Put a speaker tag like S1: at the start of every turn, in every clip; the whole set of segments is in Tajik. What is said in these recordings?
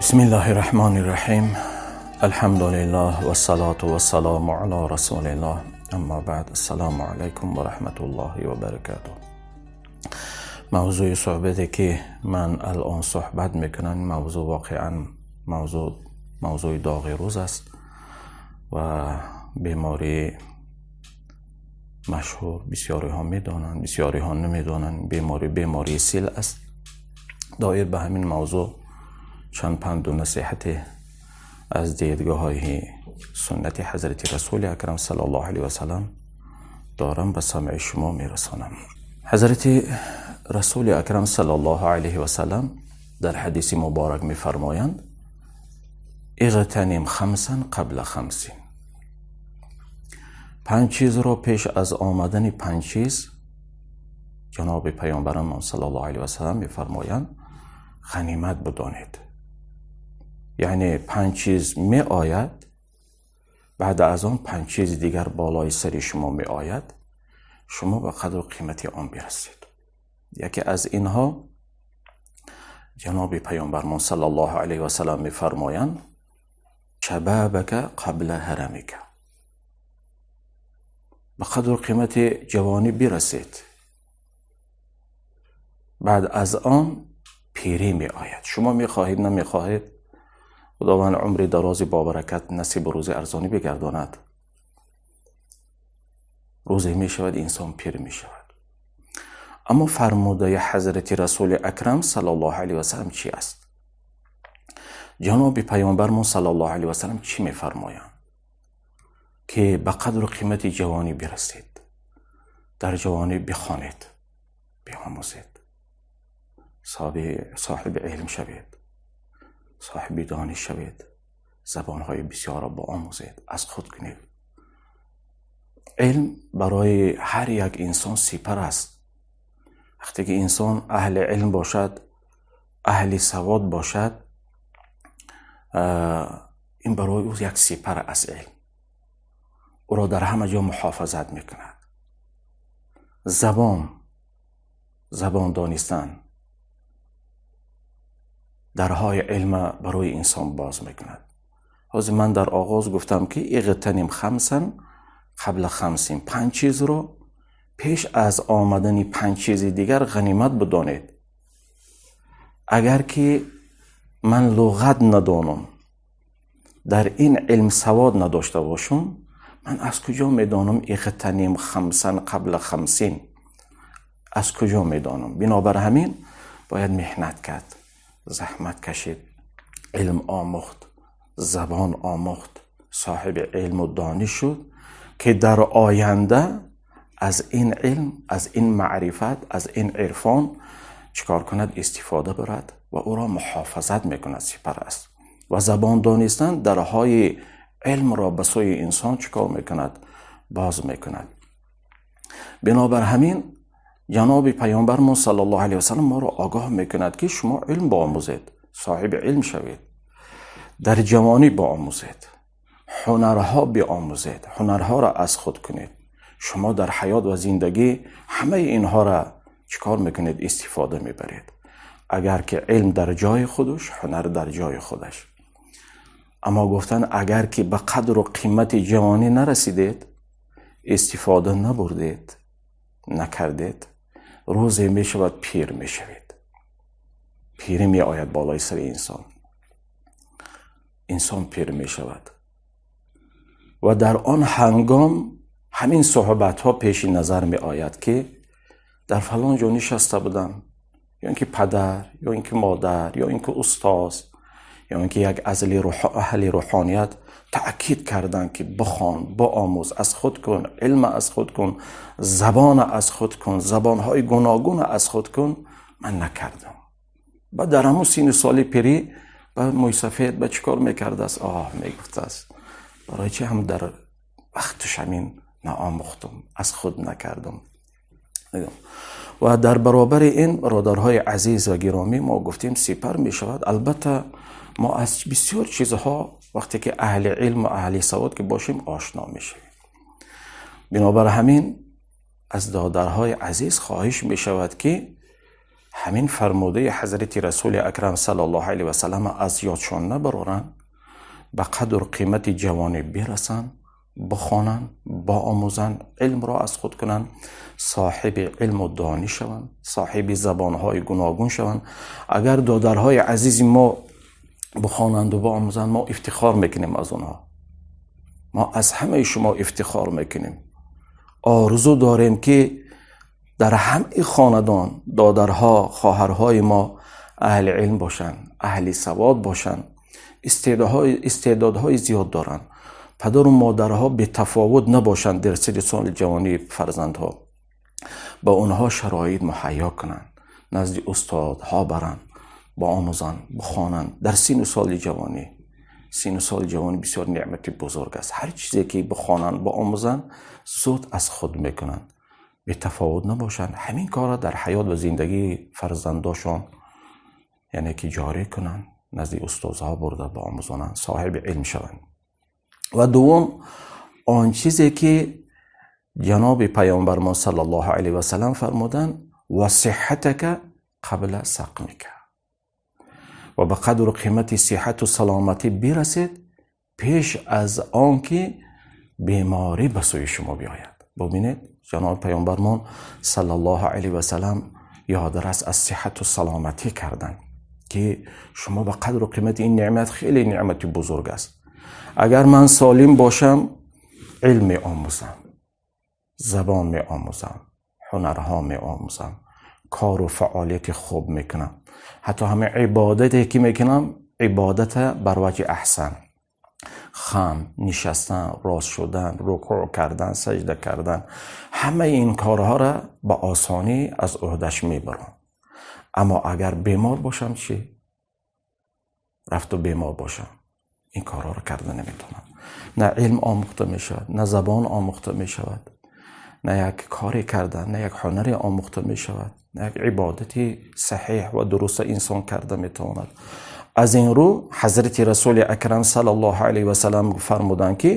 S1: Бисмиллаҳир-раҳмонир-раҳим. Алҳамдулиллаҳ вассалату вассаламу ала расулиллаҳ. Аммо баъд, ассалому алайкум ва раҳматуллоҳи ва баракатуҳ. Мавзӯи суҳбате ки ман алон суҳбат мекунам, мавзӯъ воқеан мавзӯи доғи рӯз аст ва бемории машҳур, бисёриҳо медонанд, бисёриҳо намедонанд. Беморӣ бемории сил аст. Доир ба ҳамин мавзӯъ чанд панду насиҳате аз дидгоҳҳои суннати ҳазрати расули акрам саллаллоҳу алайҳи васаллам дорам, ба самъи шумо мерасонам. Ҳазрати расули акрам саллаллоҳу алайҳи васаллам дар ҳадиси муборак мефармоянд: иғтаним хамсан қабла хамсин. Панҷ чизро пеш аз омадани панҷ чиз ҷаноби паёмбарамон саллаллоҳу алайҳи васаллам мефармоянд, ғанимат бидонед. Яъне панҷ чиз меояд, баъд аз он панҷ чизи дигар болои сари шумо меояд, шумо ба қадру қимати он бирасед. Яке аз инҳо ҷаноби паёмбармон саллаллоҳу алайҳи васаллам мефармоянд: шабабака қабла ҳарамика. Ба қадру қимати ҷавонӣ бирасед, баъд аз он пирӣ меояд. Шумо мехоҳед, намехоҳед, худованд умри дарози бобаракат насибу рӯзи арзонӣ бигардонад. Рӯзе мешавад инсон пир мешавад. Аммо фармудаи ҳазрати расули акрам саллаллоҳу алайҳи васаллам чӣ аст? Ҷаноби паёмбармон саллаллоҳу алайҳи васаллам чӣ мефармоянд? Ки ба қадру қимати ҷавонӣ бирасед, дар ҷавонӣ бихонед, биомӯзед, соҳиби илм шавед, соҳиби дониш шавед, забонҳои бисёрро биомӯзед, аз худ кунед. Илм барои ҳар як инсон сипар аст. Вақте ки инсон аҳли илм бошад, аҳли савод бошад, ин барои ӯ як сипар аст. Илм ӯро дар ҳама ҷо муҳофизат мекунад. Забон донистан дарҳои илм барои инсон боз мекунад. Ҳозир ман дар оғоз гуфтам ки иғтаним хамсан қабла хамсин, панҷ чизро пеш аз омадани панҷ чизи дигар ғанимат бидонед. Агар ки ман луғат надонам, дар ин илм савод надошта бошам, ман аз куҷо медонам иғтаним хамсан қабла хамсин? Аз куҷо медонам? Бинобар ҳамин бояд меҳнат кард, заҳмат кашид, илм омӯхт, забон омӯхт, соҳиби илму дониш шуд, ки дар оянда аз ин илм, аз ин маърифат, аз ин ирфон чикор кунад? Истифода барад ва ӯро муҳофизат мекунад, сипар аст. Ва забон донистан дарҳои илмро ба сӯи инсон чикор мекунад? Боз мекунад. Бинобар ҳамин ҷаноби паёмбармон саллаллоҳу алайҳи васаллам моро огоҳ мекунад, ки шумо илм биомӯзед, соҳиби илм шавед, дар ҷавонӣ биомӯзед, ҳунарҳо биомӯзед, ҳунарҳоро аз худ кунед. Шумо дар ҳаёт ва зиндагӣ ҳамаи инҳоро чикор мекунед? Истифода мебаред. Агар ки илм дар ҷои худаш, ҳунар дар ҷои худаш. Аммо гуфтан агар ки ба қадру қимати ҷавонӣ нарасидед, истифода набурдед, накардед, рӯзе мешавад пир мешавед. Пирӣ меояд болои сари инсон. Инсон пир мешавад ва дар он ҳангом ҳамин суҳбатҳо пеши назар меояд, ки дар фалон ҷо нишаста будам, ё ин ки падар, ё ин ки модар, ё ин ки устоз, ё ин ки як аҳли рӯҳоният таъкид карданд, ки бихон, биомӯз, аз худ кун, илм аз худ кун, забон аз худ кун, забонҳои гуногун аз худ кун. Ман накардам. Баъд дар ҳамон сину соли пирӣ ба мӯйсафед ба чӣ кор мекардааст? Оҳ, мегуфтааст, барои чӣ ҳам дар вақташ ҳамин наомӯхтум, аз худ накардам. Ва дар баробари ин бародарҳои азиз ва гиромӣ, мо гуфтем сипар мешавад. Албатта мо аз бисёр чизҳо вақте ки аҳли илм ва аҳли савод ки бошем ошно мешавем. Бинобар ҳамин аз додарҳои азиз хоҳиш мешавад, ки ҳамин фармудаи ҳазрати Расули Акрам саллаллоҳу алайҳи васаллам аз ёдшон набароранд, ба қадру қимати ҷавонӣ бирасанд, бихонанд, боомӯзанд, илмро аз худ кунанд, соҳиби илму дониш шаванд, соҳиби забонҳои гуногун шаванд. Агар додарҳои азизи мо бихонанду боомӯзанд, мо ифтихор мекунем аз онҳо. Мо аз ҳамаи шумо ифтихор мекунем. Орзу дорем ки дар ҳамаи хонадон додарҳо, хоҳарҳои мо аҳли илм бошанд, аҳли савод бошанд, истеъдодҳои зиёд доранд. Падару модарҳо бетафовут набошанд дар синни соли ҷавонии фарзандҳо. Ба онҳо шароит муҳайё кунанд, назди устодҳо баранд, боомӯзанд, бихонанд дар синну соли ҷавонӣ. Синну соли ҷавонӣ бисёр неъмати бузург аст. Ҳар чизе ки бихонанд, боомӯзанд, зуд аз худ мекунанд. Бетафовут набошанд. Ҳамин корро дар ҳаёт ва зиндагии фарзандошон яъне ки ҷорӣ кунанд, назди устозҳо бурда боомӯзонанд, соҳиби илм шаванд. Ва дуввум он чизе ки ҷаноби паёмбармон саллаллоҳу алайҳи васаллам фармуданд: ва сиҳҳатака қабла сақмика. Ва ба қадру қимати сиҳату саломатӣ бирасед пеш аз он ки беморӣ ба сӯи шумо биёяд. Бубинед, ҷаноби паёмбармон саллаллоҳу алайҳи васаллам ёдрас аз сиҳату саломатӣ карданд ки шумо ба қадру қимати ин неъмат хеле неъмати бузург аст. Агар ман солим бошам, илм меомӯзам, забон меомӯзам, ҳунарҳо меомӯзам, кору фаъолияти хуб мекунам. Ҳатто ҳама ибодате ки мекунам, ибодата бар ваҷҳи аҳсан. Хам, нишастан, рост шудан, рукӯъ кардан, саҷда кардан, ҳамаи ин корҳоро ба осонӣ аз уҳдаш мебарам. Аммо агар бемор бошам чӣ? Рафту бемор бошам, ин корҳоро карда наметавонам. На илм омӯхта мешавад, на забон омӯхта мешавад, на як коре кардан, на як ҳунаре омӯхта мешавад, на як ибодати саҳеҳ ва дуруста инсон карда метавонад. Аз ин рӯ ҳазрати Расули Акрам саллаллоҳу алайҳи васаллам фармуданд ки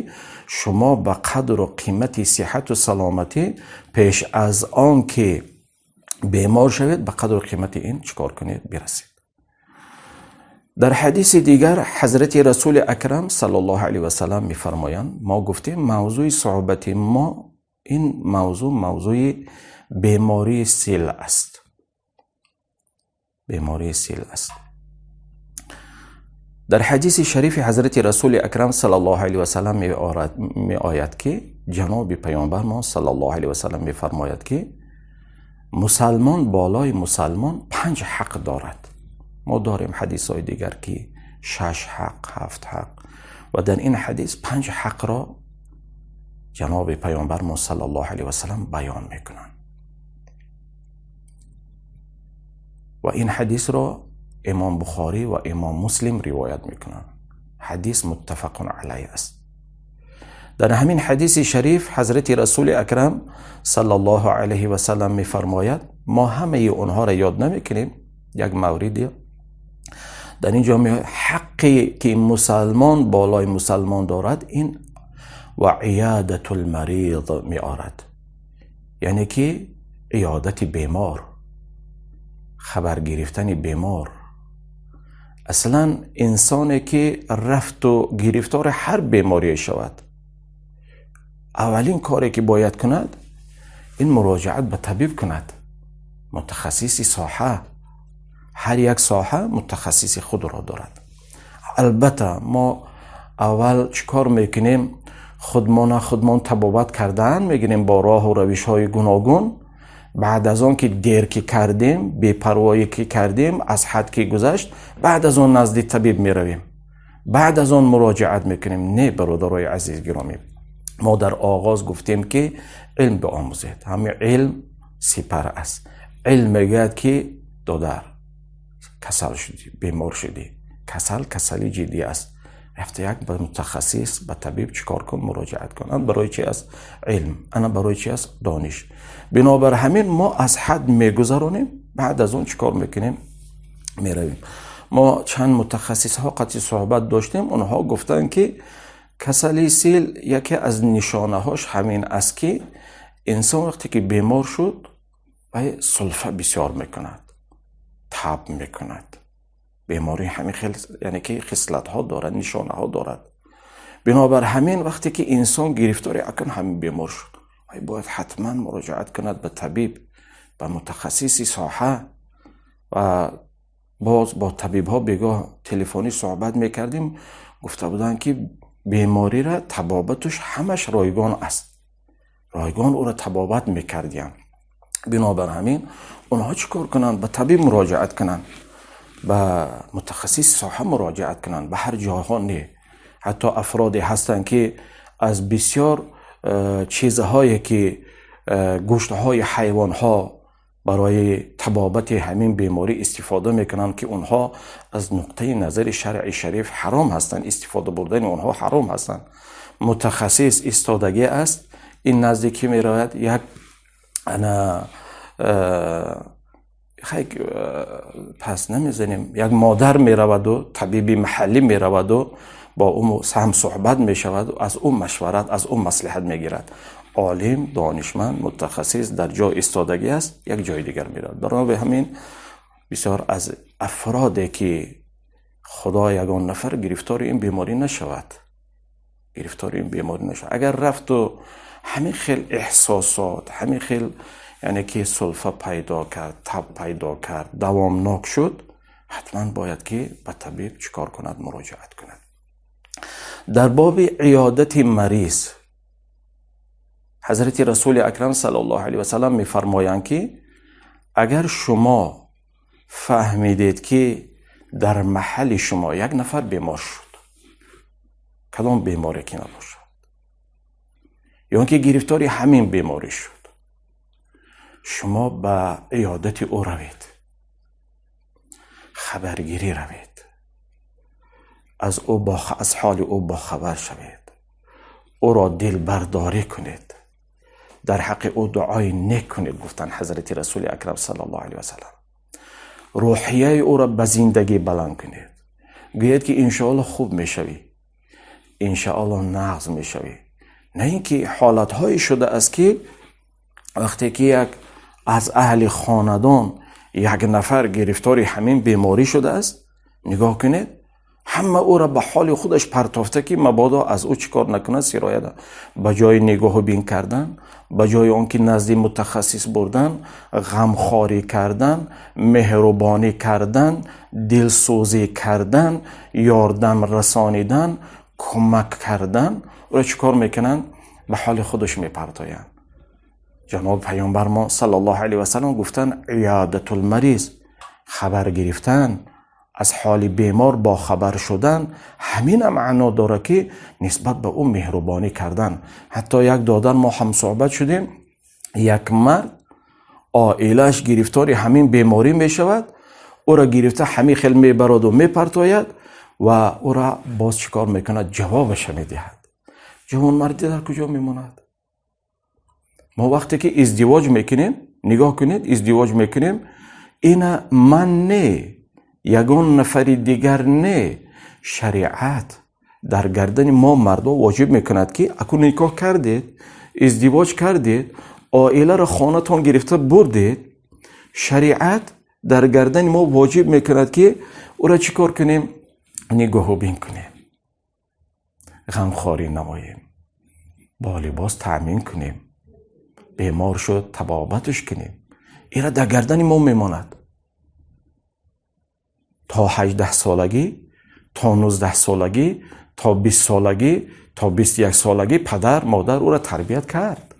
S1: шумо ба қадру қимати сиҳату саломатӣ пеш аз он ки бемор шавед, ба қадру қимати ин чӣ кор кунед? Бирасед. Дар ҳадиси дигар ҳазрати Расули Акрам саллаллоҳу алайҳи васаллам мефармоянд: мо гуфтем мавзӯи суҳбати мо ин мавзӯъ мавзӯи бемории сил аст. Бемории сил аст. Дар ҳадиси шарифи ҳазрати Расули Акрам саллаллоҳу алайҳи васаллам меояд ки ҷаноби паёмбармон саллаллоҳу алайҳи васаллам мефармояд ки мусалмон болои мусалмон 5 ҳақ дорад. Мо дорем ҳадисҳои дигар ки 6 ҳақ, 7 ҳақ, ва дар ин ҳадис 5 ҳақро ҷаноби паёмбармон саллаллоҳу алайҳи васаллам баён мекунанд. Ва ин ҳадисро имом Бухорӣ ва имом Муслим ривоят мекунанд. Ҳадис муттафақун алайҳ аст. Дар ҳамин ҳадиси шариф ҳазрати Расули Акрам саллаллоҳу алайҳи васаллам мефармояд: мо ҳамаи онҳоро ёд намекунем, як мавриди дар ин ҷо ҳаққе ки мусалмон болои мусалмон дорад, ин ва иёдатул мариз меорад, яъне ки иёдати бемор, хабар гирифтани бемор. Аслан инсоне ки рафту гирифтори ҳар беморие шавад, аввалин коре ки бояд кунад ин муроҷиат ба табиб кунад, мутахассиси соҳа. Ҳар як соҳа мутахассиси худро дорад. Албатта мо аввал чӣ кор мекунем? Худмона худмон табобат кардан мегирем бо роҳу равишҳои гуногун. Баъд аз он ки дер ки кардем, бепарвоӣ ки кардем, аз ҳад ки гузашт, баъд аз он назди табиб меравем, баъд аз он муроҷиат мекунем. Не, бародарои азиз гиромӣ, мо дар оғоз гуфтем ки илм биомӯзед. Ҳамин илм сипар аст. Илм мегӯяд ки додар, касал шудӣ, бемор шудӣ, касал касали ҷиддӣ аст, рафта як ба мутахассис, ба табиб чӣ кор кун? Муроҷиат кун. Ана барои чи аст илм, ана барои чи аст дониш. Бинобар ҳамин мо аз ҳад мегузаронем, баъд аз он чӣ кор мекунем? Меравем. Мо чанд мутахассисҳо қатъи суҳбат доштем, онҳо гуфтанд ки касали сил яке аз нишонаҳош ҳамин аст ки инсон вақте ки бемор шуд, вай сулфа бисёр мекунад. таб мекунад. Беморӣ ҳамин хел, яъне ки хислатҳо дорад, нишонаҳо дорад. Бинобар ҳамин вақте ки инсон гирифтори акнун ҳамин бемор шуд, вай бояд ҳатман муроҷиат кунад ба табиб, ба мутахассиси соҳа. Ва боз бо табибҳо бегоҳ телефонӣ суҳбат мекардем, гуфта буданд ки бемориро табобаташ ҳамаш ройгон аст, ройгон ӯро табобат мекардиянд. Бинобар ҳамин онҳо чӣ кор кунанд? Ба табиб муроҷиат кунанд, ба мутахассиси соҳа муроҷиат кунанд, ба ҳар ҷойҳо не. Ҳатто афроде ҳастанд ки аз бисёр чизҳое ки гӯштҳои ҳайвонҳо барои табобати ҳамин беморӣ истифода мекунанд, ки онҳо аз нуқтаи назари шаръи шариф ҳаром ҳастанд, истифода бурдани онҳо ҳаром ҳастанд. Мутахассис истодагӣ аст, ин назди ки меравад? Як ана хай пас намезанем, як модар мераваду табиби маҳаллӣ мераваду бо ӯ ҳам суҳбат мешавад, аз ӯ машварат, аз ӯ маслиҳат мегирад. Олим, донишманд, мутахассис дар ҷой истодагӣ аст, як ҷои дигар меравад. Барои ҳамин бисёр аз афроде ки худо ягон нафар гирифтори ин беморӣ нашавад, гирифтори ин беморӣ нашавад. Агар рафту ҳамин хел эҳсосот, ҳамин хел яъне ки сулфа пайдо кард, таб пайдо кард, давомнок шуд, ҳатман бояд ки ба табиб чӣ кор кунад? Муроҷиат кунад. Дар боби иёдати мариз ҳазрати Расули Акрам саллаллоҳу алайҳи васаллам мефармоянд ки агар шумо фаҳмидед ки дар маҳалли шумо як нафар бемор шуд, кадом беморе ки набошад, ё ин ки гирифтори ҳамин беморӣ шуд, шумо ба иёдати ӯ равед, хабаргирӣ равед, аз ӯ аз ҳоли ӯ бохабар шавед, ӯро дилбардорӣ кунед, дар ҳаққи ӯ дуои нек кунед, гуфтанд ҳазрати Расули Акрам саллаллоҳу алайҳи васаллам. Рӯҳияи ӯро ба зиндагӣ баланд кунед, гӯед ки иншоаллоҳ хуб мешавӣ, иншоаллоҳ нағз мешавӣ. На ин ки ҳолатҳое шудааст ки вақте ки як аз аҳли хонадон як нафар гирифтори ҳамин беморӣ шудааст, нигоҳ кунед, ҳама ӯро ба ҳоли худаш партофта ки мабодо аз ӯ чӣ кор накунад, сироят. Ба ҷои нигоҳу бин кардан, ба ҷои он ки назди мутахассис бурдан, ғамхорӣ кардан, меҳрубонӣ кардан, дилсӯзӣ кардан, ёрдам расонидан, кӯмак кардан, ӯро чӣ кор мекунанд? Ба ҳоли худаш мепартоянд. Ҷаноби Паёмбар мо саллаллоҳу алайҳи васаллам гуфтанд: иёдатул мариз, хабар гирифтан, аз ҳоли бемор бохабар шудан, ҳамин маъно дорад ки нисбат ба ӯ меҳрубонӣ кардан. Ҳатто як додар мо ҳамсуҳбат шудем, як мард оилааш гирифтори ҳамин беморӣ мешавад, ӯро гирифта ҳамин хел мебароду мепартояд ва ӯро боз чӣ кор мекунад? Ҷавобаша медиҳад. Ҷавонмардӣ дар куҷо мемонад? Мо вақте ки издивоҷ мекунем, нигоҳ кунед, издивоҷ мекунем, ина ман не, ягон нафари дигар не, шариат дар гардани мо мардо воҷиб мекунад ки акун никоҳ кардед, издивоҷ кардед, оиларо хонатон гирифта бурдед, шариат дар гардани мо воҷиб мекунад ки ӯро чӣ кор кунем? Нигоҳу бин кунем, ғамхорӣ намоем, бо либос таъмин кунем, бемор шуд табобаташ кунем. Ира дар гардани мо мемонад. То 18 солагӣ, то 19 солагӣ, то 20 солагӣ, то 21 солагӣ падар модар ӯро тарбият кард.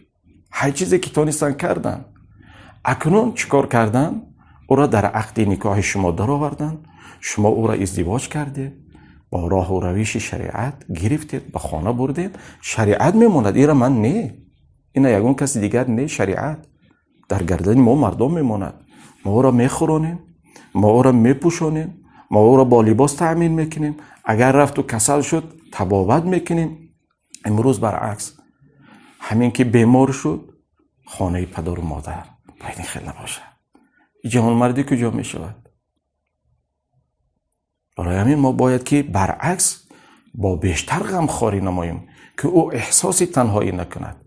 S1: Ҳар чизе ки тонистанд карданд. Акнун чӣ кор карданд? Ӯро дар ақди никоҳи шумо дароварданд, шумо ӯро издивоҷ кардед, бо роҳу равиши шариат гирифтед, ба хона бурдед. Шариат мемонад, ира ман не, ина ягон каси дигар не, шариат дар гардани мо мардом мемонад. Мо ӯро мехӯронем, мо ӯро мепӯшонем, мо ӯро бо либос таъмин мекунем, агар рафту касал шуд табобат мекунем. Имрӯз баръакс, ҳамин ки бемор шуд, хонаи падару модар бояд ин хел набошад. Ҷавонмардӣ куҷо мешавад? Барои ҳамин мо бояд ки баръакс бо бештар ғамхорӣ намоем ки ӯ эҳсоси танҳоӣ накунад.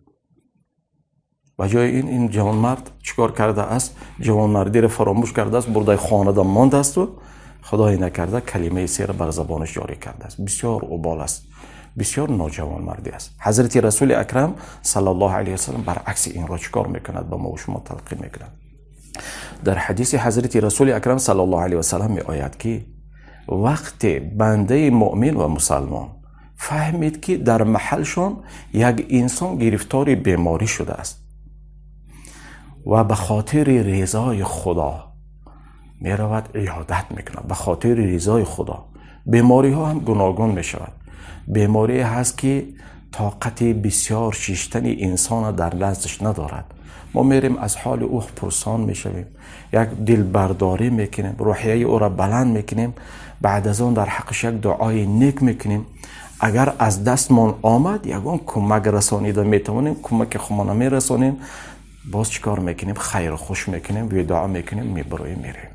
S1: Ба ҷои ин ҷавонмард чикор кардааст? Ҷавонмардиро фаромӯш кардааст, бурдаи хонада мондааст-у худое накарда калимаи сера бар забонаш ҷорӣ кардааст. Бисёр убол аст, бисёр ноҷавонмардӣ аст. Ҳазрати Расули Акрам саллаллоҳу алайҳи васаллам баръакси инро чикор мекунад? Ба мо шумо талқин мекунад. Дар ҳадиси ҳазрати Расули Акрам саллаллоҳу алайҳи васаллам меояд, ки вақте бандаи муъмин ва мусалмон фаҳмид, ки дар маҳалшон як инсон гирифтори беморӣ шудааст ва ба хотири ризои Худо меравад, иёдат мекунад, ба хотири ризои Худо. Бемориҳо ҳам гуногун мешавад. Беморие ҳаст, ки тоқати бисёр шиштани инсона дар наздаш надорад. Мо мерем, аз ҳоли ӯ пурсон мешавем, як дилбардорӣ мекунем, рӯҳияи ӯро баланд мекунем, баъд аз он дар ҳаққаш як дуои нек мекунем. Агар аз дастмон омад, ягон кӯмак расонида метавонем, кӯмаки худмона мерасонем. Боз чӣ кор мекунем? Хайру хуш мекунем, видоа мекунем, мебароем, мерем.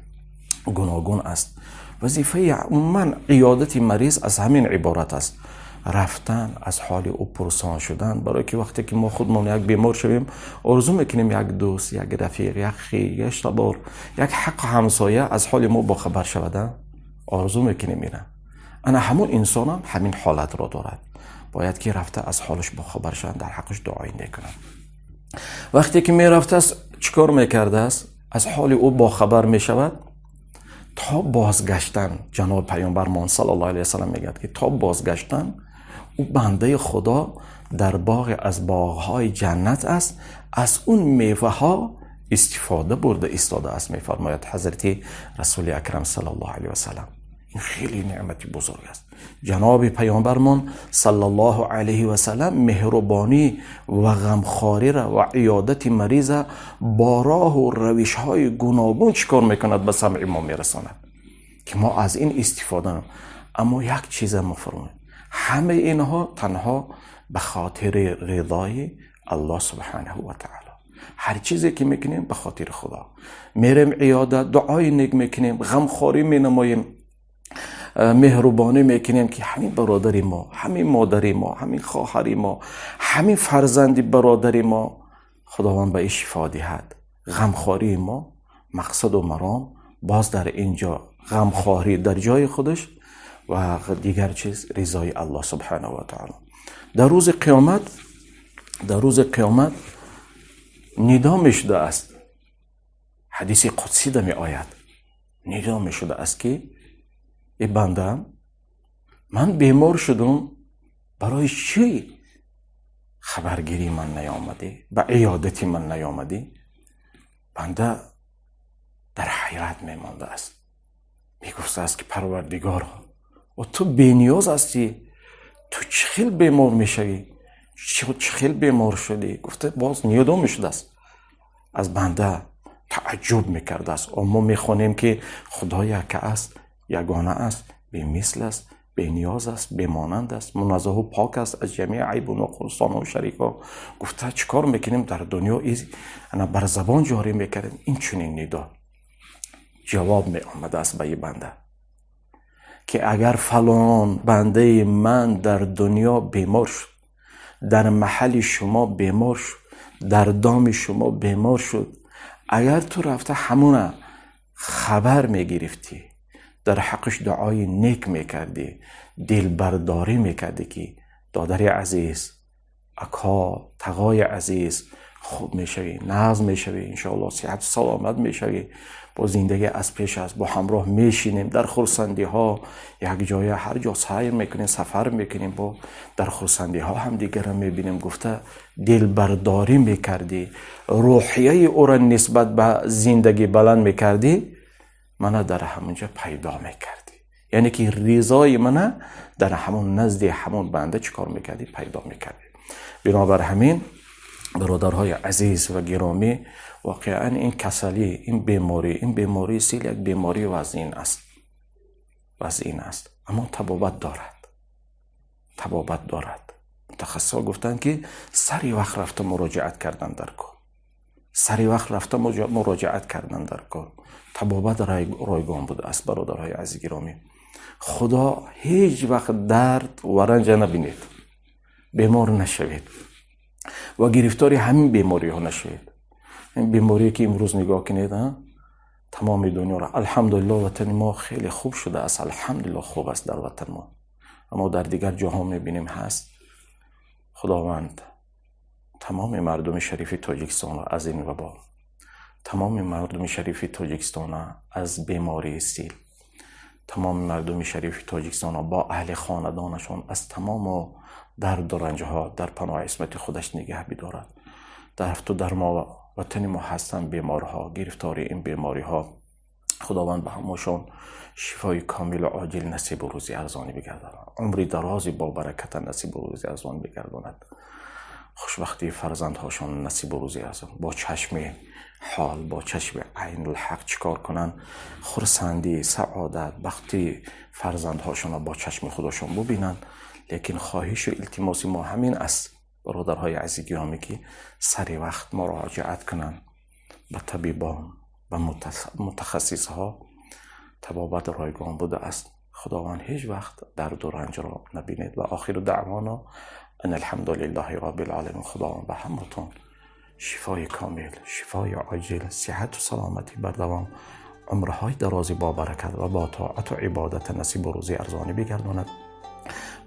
S1: Гуногун аст. Вазифаи умуман иёдати мариз аз ҳамин иборат аст: рафтан, аз ҳоли ӯ пурсон шудан. Барое ки вақте ки мо худмон як бемор шавем, орзу мекунем як дӯст, як рафиқ, як хеш, як табор, як ҳаққу ҳамсоя аз ҳоли мо бохабар шавад. Орзу мекунем ина. Ана ҳамон инсонам ҳамин ҳолатро дорад, бояд ки рафта аз ҳолаш бохабар шаванд, дар ҳаққаш дуои нек кунанд. Вақте ки мерафтааст, чӣ кор мекардааст? Аз ҳоли ӯ бохабар мешавад то бозгаштан. Ҷаноби паёмбармон саллаллоҳу алайҳи васаллам мегӯяд, ки то бозгаштан ӯ бандаи Худо дар боғе аз боғҳои ҷаннат аст, аз он меваҳо истифода бурда истодааст, мефармояд ҳазрати Расули Акрам саллаллоҳу алайҳи васаллам. Ин хеле неъмати бузург аст. Ҷаноби паёмбармон саллаллоҳу алайҳи васаллам меҳрубонӣ ва ғамхориро ва иёдати мариза бо роҳу равишҳои гуногун чӣ кор мекунад? Ба самъи мо мерасонад, ки мо аз ин истифода. Аммо як чиза мо фаромӯш: ҳамаи инҳо танҳо ба хотири ридои Аллоҳ субҳанаҳу ва таъало. Ҳар чизе ки мекунем, ба хотири Худо мерем иёдат, дуои нек мекунем, ғамхорӣ менамоем, меҳрубонӣ мекунем, ки ҳамин бародари мо, ҳамин модари мо, ҳамин хоҳари мо, ҳамин фарзанди бародари мо Худованд ба ин шифо диҳад. Ғамхории мо мақсаду маром боз дар ин ҷо ғамхорӣ дар ҷои худаш ва дигар чиз ризои Аллоҳ субҳанаҳу ва таъало. Дар рӯзи қиёмат нидо мешудааст. Ҳадиси қудсида меояд, нидо мешудааст, ки э бандаам, ман бемор шудум, барои чӣ хабаргирии ман наёмадӣ, ба иёдати ман наёмадӣ? Банда дар ҳайрат мемондааст, мегуфтааст, ки Парвардигоро, ту бениёз ҳастӣ, ту чӣ хел бемор мешавӣ, чӣ хел бемор шудӣ? Гуфта, боз нидо мешудааст. Аз банда тааҷҷуб мекардааст. Мо мехонем, ки Худо яка аст, ягона аст, бемисл аст, бениёз аст, бемонанд аст, муназзаҳу пок аст аз ҷамеи айбу нуқсонҳо, шарикҳо. Гуфта, чӣ кор мекунем дар дунё, ана бар забон ҷорӣ мекардем. Ин чунин нидо ҷавоб меомадааст ба ин банда, ки агар фалон бандаи ман дар дунё бемор шуд, дар маҳалли шумо бемор шуд, дар доми шумо бемор шуд, агар ту рафта ҳамуна хабар мегирифтӣ, дар ҳаққаш дуои нек мекардӣ, дилбардорӣ мекардӣ, ки додари азиз, ако, тағои азиз, хуб мешавӣ, нағз мешавӣ, иншоалло, сиҳату саломат мешавӣ, бо зиндагӣ аз пеш аст, бо ҳамроҳ мешинем дар хурсандиҳо якҷоя, ҳар ҷо сайр мекунем, сафар мекунем, бо дар хурсандиҳо ҳамдигарро мебинем, гуфта дилбардорӣ мекардӣ, рӯҳияи ӯро нисбат ба зиндагӣ баланд мекардӣ, мана дар ҳамонҷа пайдо мекардӣ. Яъне ки ризои мана дар ҳамон назди ҳамон банда чӣ кор мекардӣ? Пайдо мекардӣ. Бинобар ҳамин, бародарҳои азиз ва гиромӣ, воқеан ин касалӣ, ин беморӣ, ин бемории сил як бемории вазнин аст, вазнин аст, аммо табобат дорад, табобат дорад. Мутахассисҳо гуфтанд, ки сари вақт рафта муроҷиат кардан дар кор, сари вақт рафта муроҷиат кардан дар кор, табобат ройгон будааст. Бародарҳои азиз, гиромӣ, Худо ҳеҷ вақт дард ва ранҷа набинед, бемор нашавед. Ва гирифтори ҳамин бемориҳо нашавед. Ин беморие ки имрӯз нигоҳ кунед, тамоми дунёро, алҳамдулилло, ватани мо хеле хуб шудааст, алҳамдулилло, хуб аст дар ватани мо, аммо дар дигар ҷоҳо мебинем ҳаст. Худованд тамоми мардуми шарифи Тоҷикистонро аз ин вабо, тамоми мардуми шарифи Тоҷикистонро аз бемории сил, тамоми мардуми шарифи Тоҷикистонро бо аҳли хонадонашон аз тамому дарду ранҷҳо дар паноҳи исмати худаш нигаҳ бидорад. Дар ҳафту дар мо ватани мо ҳастанд беморҳо, гирифтори ин бемориҳо. Худованд ба ҳамашон шифои комилу оҷил насибу рӯзи арзонӣ бигардонад, умри дарози бобараката насибу рӯзи арзон бигардонад, хушбахтии фарзандҳошон насибу рӯзи арзон, бо чашми ҳол, бо чашми айнулҳақ чӣ кор кунанд, хурсандӣ, саодат, бахти фарзандҳошонро бо чашми худошон бубинанд. Лекин хоҳишу илтимоси мо ҳамин аст, бародарҳои азизи гиромӣ, ки сари вақт муроҷиат кунанд ба табибон, ба мутахассисҳо. Табобат ройгон будааст. Худованд ҳеҷ вақт дарду ранҷро набинед. Ва охиру даъвона ан алҳамдулиллаҳи роббил оламин. Худованд ба ҳаматон шифои комил, шифои оҷил, сиҳату саломатӣ бардавом, умрҳои дарози бобаракат ва бо тоату ибодат насибу рӯзи арзонӣ бигардонад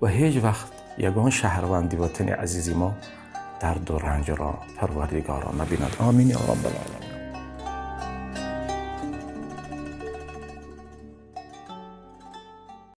S1: ва ҳеҷ вақт ягон шаҳрванди ватани азизи мо дарду ранҷро, Парвардигоро, набинад. Омин ё роббал оламин.